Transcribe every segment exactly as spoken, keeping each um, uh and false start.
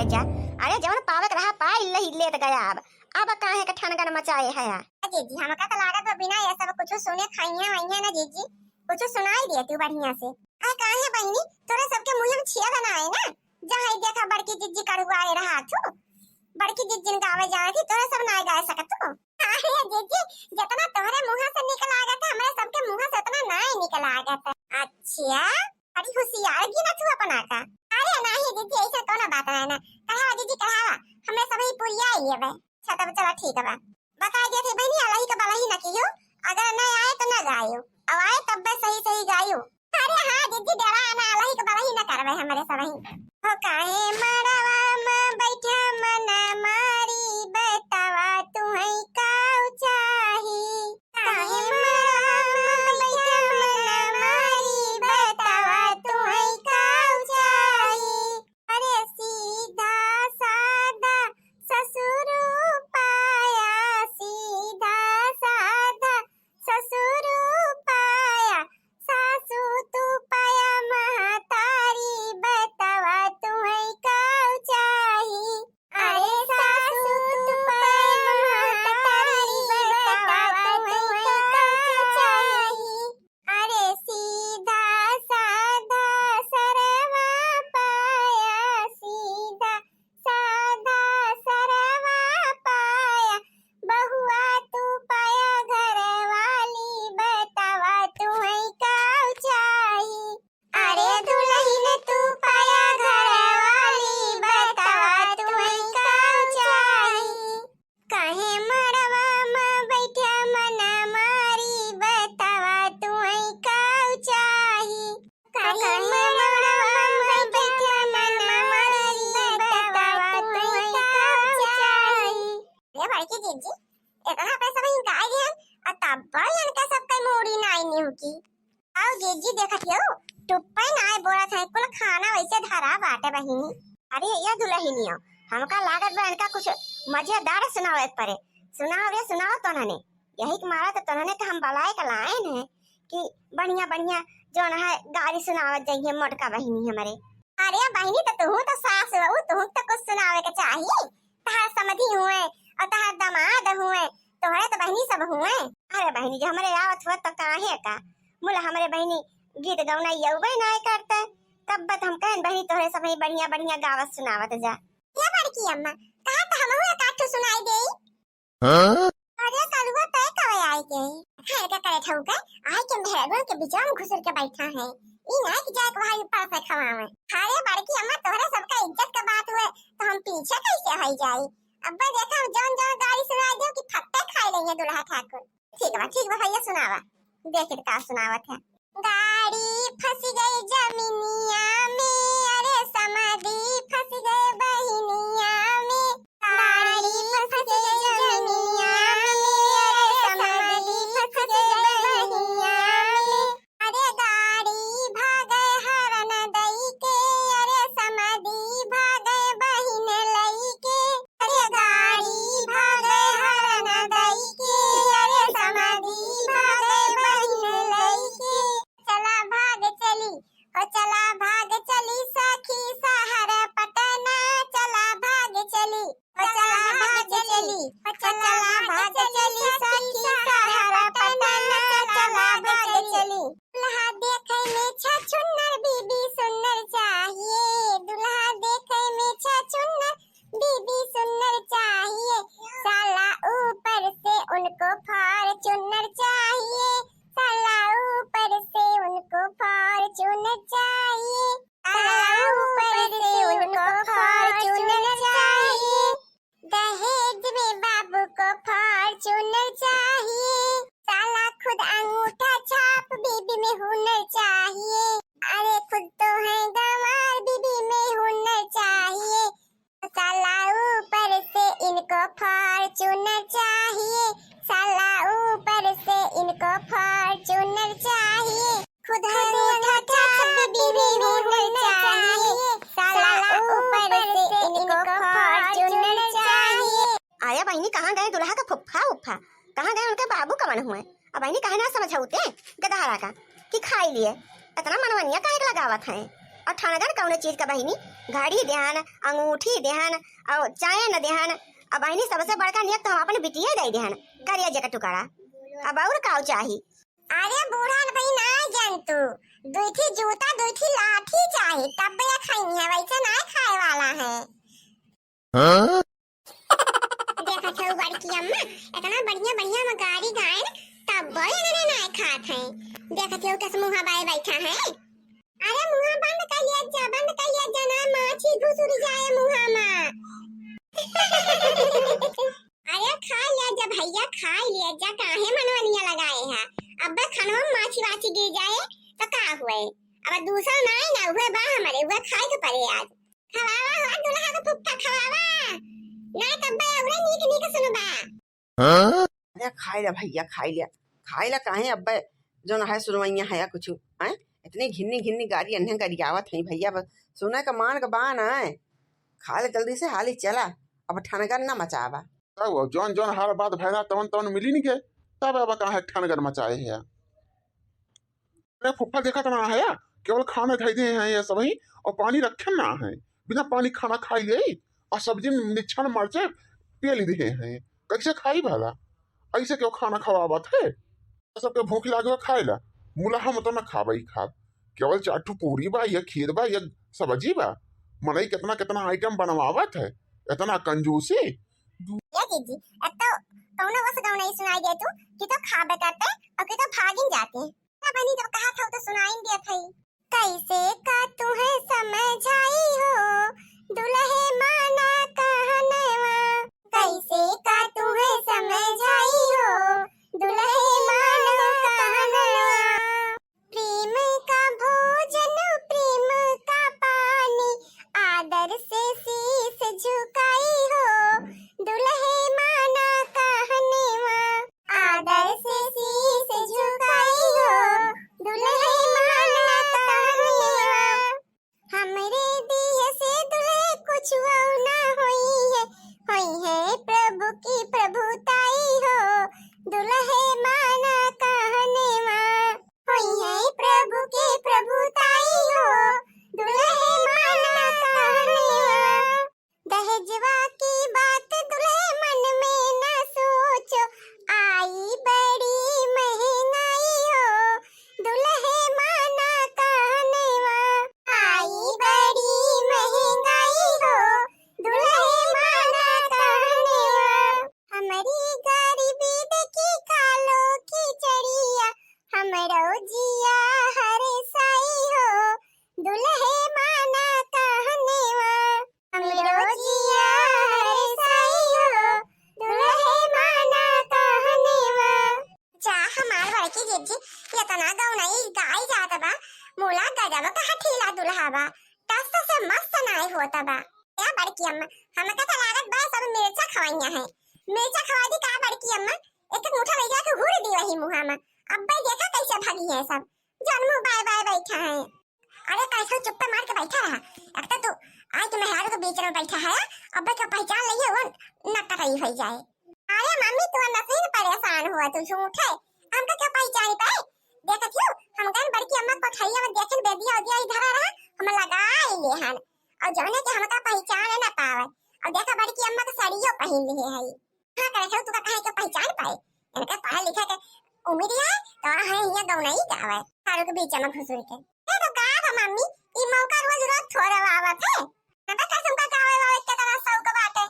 क्या? अरे जवन पावे के रहा पाई लही लेत गया, अब अब काहे के ठनगन मचाए है? आ जीजी, हमका त लागत बा बिना ये सब कुछ सुने खाइए वाइए ना जीजी, कुछ सुनाई दिया तू बढ़िया से। अरे काहे बहिनी, तोरे सबके मुँह में छिया ना आए ना, जहाँ देखा बड़की जीजी कड़ुआए रहा तू, बड़की जीजी गावे जाए थी, तोरे सब ना गाए सकत तू। अरे जीजी, जितना तोहरे मुँह से निक लागत है, हमरे सबके मुँह से उतना नाई निक लागत है। अच्छा, बड़ी होशियार गिना तू अपना का। अरे नाही जीजी, ऐसा कोनो बात नहीं ना। कढ़ावा जीजी, कढ़ावा, हमरे सब ही पुरिया ही लेबे। अच्छा, तब चला ठीक बा। बताई देत ही बहिनी, अलही के बलही न कियो, अगर न आए तो न गायो, अब आए तब बे सही सही गायो। अरे हाँ जीजी, डरा ना, अलही के बलही न करबे हमरे सबही। हो काहे मड़वा में बैठा मन मारी, बतावा तुहई काऊ चाही। काहे मड़वा में बैठा मन मारी, बतावा तुहई काऊ चाही। अरे सीधा साधा ससुर पाया, सीधा साधा ससुर पाया, सासू तू पाया महतारी, बतावा तुहई काऊ चाही। अरे सासू तू पाया महतारी, बतावा तुहई काऊ चाही। अरे सीधा साधा सरवा पाया, सीधा साधा सरवा पाया, बहुआ तू पाया घरवाली, बतावा तुहई काऊ चाही। अरे दुलहिन तू पाया घरवाली, बतावा तुहई काऊ चाही। काहे मड़वा में बैठा मन मारी, बतावा तुहई काऊ चाही। काहे मड़वा में बैठा मन मारी, बतावा तुहई काऊ चाही। ये बड़की जीजी, इतना पैसा में गाय है, और तब इनका सबका मूड़ी नाई निहुकी। आओ जीजी, देखत हियो, टुप्पे नाय बोलत है, कुल खाना वैसे धरा बाटे बहिनी। अरे ये दुलहिनियो, हमका लागत बा इनका कुछ मजेदार सुनावे के परे। सुनाओ रे, सुनाओ तोनहने। यही के मारा तो तोनहने के हम बलाए के लायन है कि बढ़िया बढ़िया जौन है गारी सुनावत जइहे मोटका बहिनी हमरे। अरे बहिनी, तो तुहू तो सास हऊ, तुहू तो कुछ सुनावे के चाही। तहार समधी हुए और तहार दामाद हुए, तोहरे तो बहिनी सब हुए। अरे बहिनी, जो हमरे आवत हुआ तो काहे का, मुला हमरे बहिनी गीत गौना यउबे नाय करते, तब बत हम कहन बहिनी तोहरे सब ही बढ़िया बढ़िया गावत सुनावत जा। ये बड़की अम्मा, कहा तो हमहू एक आध ठो सुनाई देई। हाँ? अरे कलुआ, तय कवे आई गई? घर का करे ठौके, आई के मेहरगुन के बिचवा में घुसर के बैठा है। ई ना कि जाए के भाई ऊपर से खवावे। अरे बड़की अम्मा, तोहरे सबका इज्जत का बात हुए तो हम पीछे कैसे हई जाई? अब्बे देखा, हम जौन जौन गारी सुनाई देउ कि फट्टे खाई लेंगे दुल्हा ठाकुर। ठीक बा, ठीक बा भैया, सुनावा। देखित का सुनावत है। गाड़ी फंस गई जमीनिया में, अरे समाधि फंस गए बहिनिया में। गाड़ी फंस गई जमीनिया में, अरे समाधि फंस गए बहिनिया में। अरे गाड़ी भागे हरन दई के, अरे समाधि भागे बहिन लई के। अरे गाड़ी भागे हरन दई के, अरे समाधि भागे बहिन लई के। चला भाग चली, ओ चला भाग चली सखी सहर पटना, चला भाग चली, ओ चला भाग चली, ओ चला भाग चली सखी सहर पटना, चला भाग चली। दुल्हा देखे में छछुन्नर बीबी सुन्नर चाहिए, दुल्हा देखे में छछुन्नर बीबी सुन्नर चाहिए, साला ऊपर से उनको फॉर्च्यूनर चाहिए, साला ऊपर से उनको फॉर्च्यूनर चाहिए, साला ऊपर से उनको फॉर्च्यूनर चाहिए। दहेज में बाबू को फॉर्च्यूनर चाहिए, साला खुद अंगूठा छाप बीबी में हुनर चाहिए। अरे खुद तो है गंवार, बीबी में हुनर चाहिए। साला ऊपर से इनको फॉर्च्यूनर चाहिए, साला ऊपर से इनको फॉर्च्यूनर चाहिए। खुद है अंगूठा छाप बीबी में हुनर चाहिए, साला ऊपर से इनको फॉर्च्यूनर चाहिए। अरे बहिनी, कहाँ गए दुल्हा का फुफ्फा उफ्फा? कहाँ गए उनके बाबू कवन हुए? अब बहिनी, काहे ना समझौते गदहरा का कि खाई लिए? इतना मनवनिया काहे के लगावत हैं? और ठनगन कौनो चीज का बहिनी? घड़ी देहन, अंगूठी देहन, और चैन देहन, और बहिनी सबसे बड़का नेक तो हम अपने बिटिया दे देहन, करिया जे का टुकड़ा। अब और का चाही? अरे बूढ़ा भाई ना जंतु, दुई ठी जूता दुई ठी लाठी चाही, तब ये खाई है, वैसे ना खाए वाला है। हाँ? देखत हऊ बड़की अम्मा, इतना बढ़िया बढ़िया हम गारी गायन, तब बोले इन्हें ना खात हैं। देखत हऊ कस मुँहा बाय बैठा है। अरे मुँहा बंद कर लिया जा, बंद कर लिया जा, ना माछी घुसुर जाए मुँहा मा। अरे खा लिया जा भैया, खा लिया जा, काहे मनवनिया लगाए है? अब खनवा में माछी वाछी गिर जाए तो का हुए? अब दूसरा ना है ना, हुए बा हमारे, हुए खाए के पड़े आज। खवावा हो दुल्हा के फुफ्फा, खवावा। ना तब बे अउरे नीक नीक सुनबा। हाँ? अरे खाई ला भैया, खाई ला, खाई ला, काहे अब्बे जो ना है सुनवैया है या कुछ, हैं? इतनी घिन्नी घिन्नी गारी अन्हे गरियावत है भैया, बस सुने का मान का बान है। खा ले जल्दी से, हाली चला, अब ठनगन ना मचावा। तब जौन जौन हाल बात भैला तवन तवन मिली नहीं के, तब अब कहाँ ठनगन मचाए है? अरे फुफ्फा देखत ना है, केवल खाना धई दे हैं ये सब ही, और पानी रखे ना है। बिना पानी खाना खाई ले, और सब्जी में निच्छन मरचे पेल दे हैं, कैसे खाई भला? ऐसे क्यों खाना खवावत है? सबके भूख लागे खाए ला, मुलाहा मत ना खाबा ही खाब। केवल चार ठो पूरी बा, या खीर बा, या सब्जी बा, मनई कितना कितना आइटम बनवावत है, इतना कंजूसी। या जीजी, अब तो कौनो बस गाँव नहीं सुनाई दे तू कि तो खाबे करते और कि तो भागिन जाते। ना बनी, जब कहा था तो सुनाई दिया था ही। कैसे का तुहे समझाई हो, दुल्हे माना कहनवा। कैसे का तुहे समझाई हो, दुल्हे माना कहनवा। प्रेम का भोजन, प्रेम का पानी, आदर से शीश झुकाई हो, दुल्हे माना कहनवा। आदर से शीश झुकाई हो, दुल्हे माना कहनवा। हमरे दिए से दुल्हे कुछ ना होई है, होई है प्रभु की प्रभुताई हो, दुल्हे माना कहनवा। होई है प्रभु के प्रभुताई हो, दुल्हे माना कहनवा। दहेजवा की बात दुल्हे मन में न सोचो, आई बड़ी महंगाई हो, दुल्हे माना कहनवा। आई बड़ी महंगाई हो, दुल्हे माना कहनवा। हमरी गरीबी देखी खालो खिचड़िया, हमरो जिया हर साई हो, दुल्हे माना कहनवा। हमरो जिया हर साई हो, दुल्हे माना कहनवा। जा हमार बड़की जिज्जी, इतना गौनई गाई जात बा, मुला गजब का हठीला दुल्हा बा, टस से मस्त नाई होत बा। या बड़की अम्मा, हमका त लागत बा सब मिर्चा खवैया है। मिर्चा खवा दी का बड़की अम्मा? एक एक मुठा लइका के हुर दी वही मुहा में। अब्बे देखा कैसे भागी है सब, जौन मुँह बाय बाय बैठा है। अरे कैसे चुप्पा मार के बैठा रहा, एक तो तू आए के मेहरारू के बीच में बैठा है, अब्बे के पहचान लइहे वो नटकटई हो जाए। अरे मम्मी तू अंदर से ही परेशान हुआ, तू झूठे, हमका क्यों पहचान पाए? देखत हो, हम गन बड़की अम्मा कोठरिया में देखे बेदिया उदिया इधर रहा, हम लगा ले हन। और जौने के हमका पहचान न पावे। और देखा बड़की अम्मा के साड़ियो पहिन लिए है। हाँ करे छौ, तू का कहे के पहचान पाए? इनके पढ़े लिखे के उम्र है, तो है हिया गौनई गावे, सारू के बीच में घुसुर के। ये तो का बा मम्मी, ई मौका रोज रोज थोड़े आवत है। ना तो कसम का गावे वावे के तरह शौक बाटे।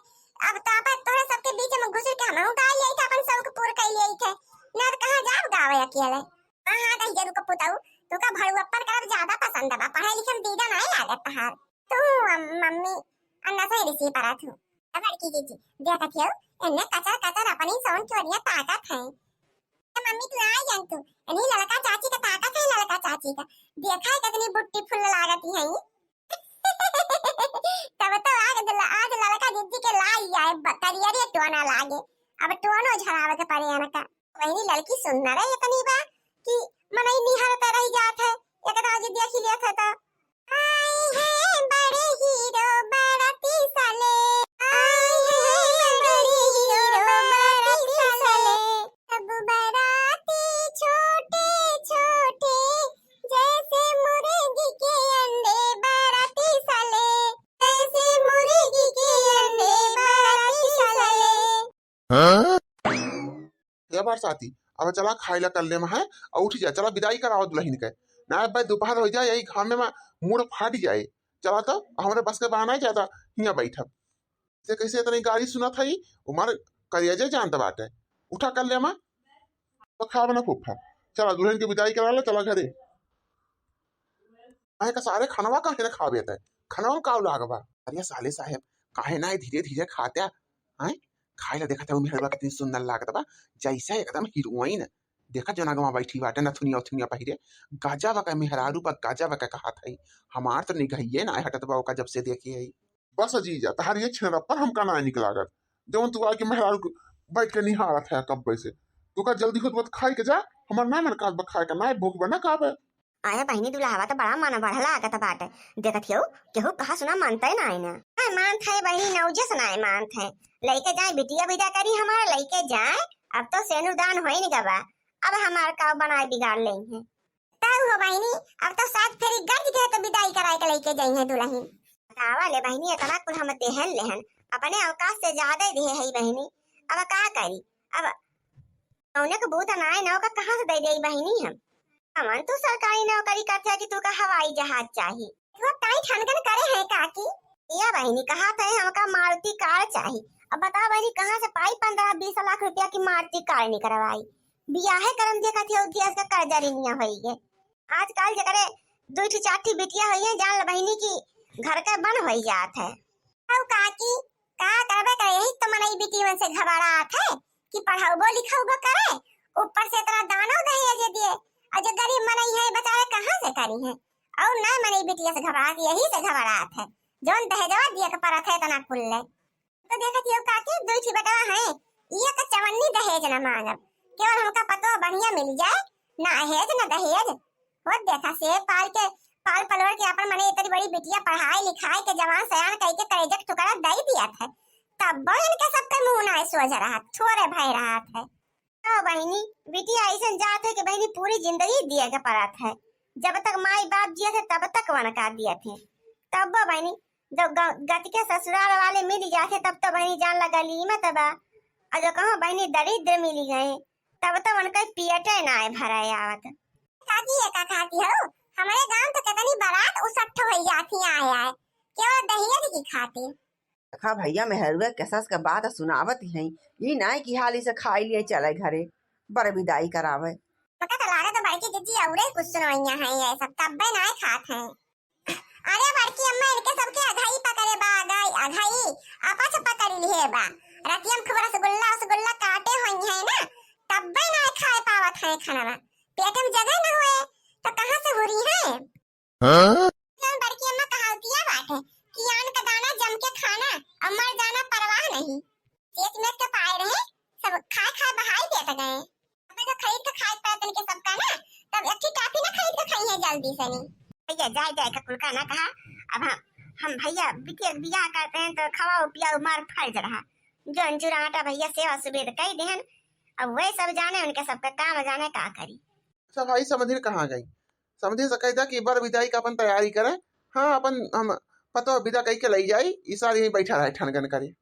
अब तो आप तोरे सबके बीच में घुसुर के हमहू गाई लेई थे, अपन शौक पूर कई लेई थे। ना तो कहाँ जाब गावे अकेले। हाँ, हाँ, कही जरूर को पुताऊ, तू का भड़ुअप्पन करब ज्यादा पसंद बा, पढ़े लिखे में दीदा नहीं लागत तहार। तू अम-, मम्मी, अन्ना से रिसी परा थू। अब बड़की जीजी, देखत हियो, एन्ने कचर कचर अपनी सोन चोरिया ताकत है। ए मम्मी, तू आ जान तू, इन्हीं ललका चाची का ताकत है, ललका चाची का। देखा है कितनी beautiful लागत है। तब तो आज ल-, आज ललका जीजी के लाई आए, ब-, करियरे टोना लागे। अब टोनो झड़ावे के पड़े इनका। वही ललकी सुंदर है इतनी बा कि मनई निहारता रह जात है, एक दाजी देखी लेत है तो। आई है बड़े हीरो बराती साले, आई है बड़े हीरो बराती साले। सब बराती छोटे छोटे, जैसे मुर्गी के अंडे बा। हे बरसाती, अब चला खाइला कर ले है, और उठ जा, चला विदाई करावा दुलहिन के। ना अब भाई दोपहर होइ जाए, यही घामे मा मूड़ फाट जाए। चला तो, हमरे बस के बहाना है ज्यादा हियाँ बैठब। ते कैसे इतनी गारी सुनत है, उमर करिया जे जानत बाटे। उठा कर ले मा, तो खाब ना फूफा। चला दुलहिन के विदाई करा ला, चला घरे। आए का सारे खनवा काहे ना खावे ते? खनवा में काव लाग बा? अरे साले साहेब, काहे ना धीरे धीरे खात्या? हैं? खाए ला देखत है, उ मेहरवा कितनी सुंदर लागत बा, जैसे एकदम हीरोइन। देखत जो ना गवा बैठी बाटे, नथुनिया उथुनिया पहिरे, गजब के मेहरारू बा, गजब के कहत है। हमार तो निगहिए ना हटत बा ओका जब से देखी है। बस जीजा, तहार ये छिनरप्पन हमका ना निक लागत, जवन तू आके मेहरारू को बैठ के निहारत है कब्बे से। तू का जल्दी होत बा त खाए के जा, हमार ना मन कहत बा खाए का, ना भूख बा ना का बा। आया बहिनी, दुल्हवा तो बड़ा मन बढ़ला लागत बाटे। देखत हियो, केहू कहा सुना मानते ना है ना। ना मानत है बहिनी, नौजे से ना मानत है। लइके जाए बिटिया विदा करी हमार, लइके जाए। अब तो सेनुदान होइन गवा, अब हमार का बनाए बिगाड़ लेई है। तब हो बहिनी, अब तो सात फेरी गज गए तो विदाई कराए के लइके जाई है दुलहिन। बतावा ले बहिनी, इतना कुल हम देहन लेहन, अपने औकात से ज्यादा ही देहे है बहिनी। अब का करी, अब कौने के बूत नाय नौ का कहाँ से दे देई बहिनी हम? हमन तो सरकारी नौकरी करते हैं कि तू का हवाई जहाज चाही। वो ताई ठनकन करे है काकी। या बहिनी, कहा थे हमका मारुति कार चाही। अब बताओ बहिनी, कहाँ से पाई पन्द्रह बीस लाख रुपया की मारुति कार निकरवाई? बियाहे करम देखत हो, गैस का कर्जा रिनिया होई गे। आजकल जकरे दुई ठी चार ठी बिटिया होई है, जान ल बहिनी की घर का बन होई जात है। अब काकी, का करबे करे, यही तो मनई बिटियन से घबरात है कि पढ़ाउबो लिखाउबो करे, ऊपर से इतना दानो दहेज दिए, और जो गरीब मनई है बेचारे कहाँ से करी है? और ना मनई बिटिया से घबरात, यही से घबरात है, जौन दहेजवा दिए के परत है इतना कुल्ले। तो देखत हियो काकी, दुई ठी बेटवा है, ये तो चवन्नी दहेज न मांगब, केवल हमका पतवा बढ़िया मिल जाए, ना अहेज न दहेज। होत देखा से पाल के, पाल पलोर के अपन मने इतनी बड़ी बिटिया पढ़ाई लिखाई के जवान सयान कई के करेजक टुकड़ा दई दिया था, तब इनके सबके मुंह ना सोझ रहा, छोरे भय रहा था। तो बहिनी, बिटिया ऐसन जात है कि बहिनी पूरी जिंदगी दिए के परत है। जब तक माई बाप जिए थे तब तक वनका दिए थे। तब बहिनी, जब ग-, गति के ससुराल वाले मिल जाते तब तो बहिनी जान लगा ली मत बा। और जो कहो बहिनी दरिद्र मिल गए तब तो उनका पेटे ना आए भराए आवत। काकी, ये का खाती हो? हमारे गांव तो कितनी बारात उसट्ठ हो जाती आए आए, केवल दहेज की खातिर। देखा भैया, मेहरुआ के सस के बात सुनावत ही, ई नाय कि हाली से खाई लिए चले घरे, बर विदाई करावे। मका तो लागत बड़की दीदी औरे कुछ सुनवैया है, ये सब तब्बे नाय खात है। अरे बड़की अम्मा, इनके सबके अघाई पकड़े बा, अघाई, अघाई, अपच पकड़ लिए बा। रतिया में खूब रसगुल्ला, रसगुल्ला काटे होई है ना, तब्बे नाय खाए पावत है खाना, पेट में जगह न होए तो कहाँ से हुरी है? हाँ? जौन बड़की अम्मा कहावतिया बाटे कि आन का दाना जम के खाना, और मर जाना परवाह नहीं। पेट में के पाए रहे, सब खाए खाए बहाई देत गए। अब तो खरीद के खाए पड़त इनके सबका ना, तब एक ठी टाफी ना खरीद के खाई है जल्दी से नहीं। भैया जाए जाए का कुल का ना कहा, अब हम, हम भैया बिटिया के बियाह करते हैं तो खवाओ पियाओ मार फर्ज रहा। जौन जुराटा भैया सेवा सुबेद कई देहन, अब वही सब जाने उनके सबका काम जाने का करी। अच्छा भाई, समधिन कहाँ गई? समधिन से कह दा कि बर विदाई का अपन तैयारी करें। हाँ, अपन हम पतो विदा कई के लई जाई, ई सारी यहीं बैठा रहे ठनगन करे।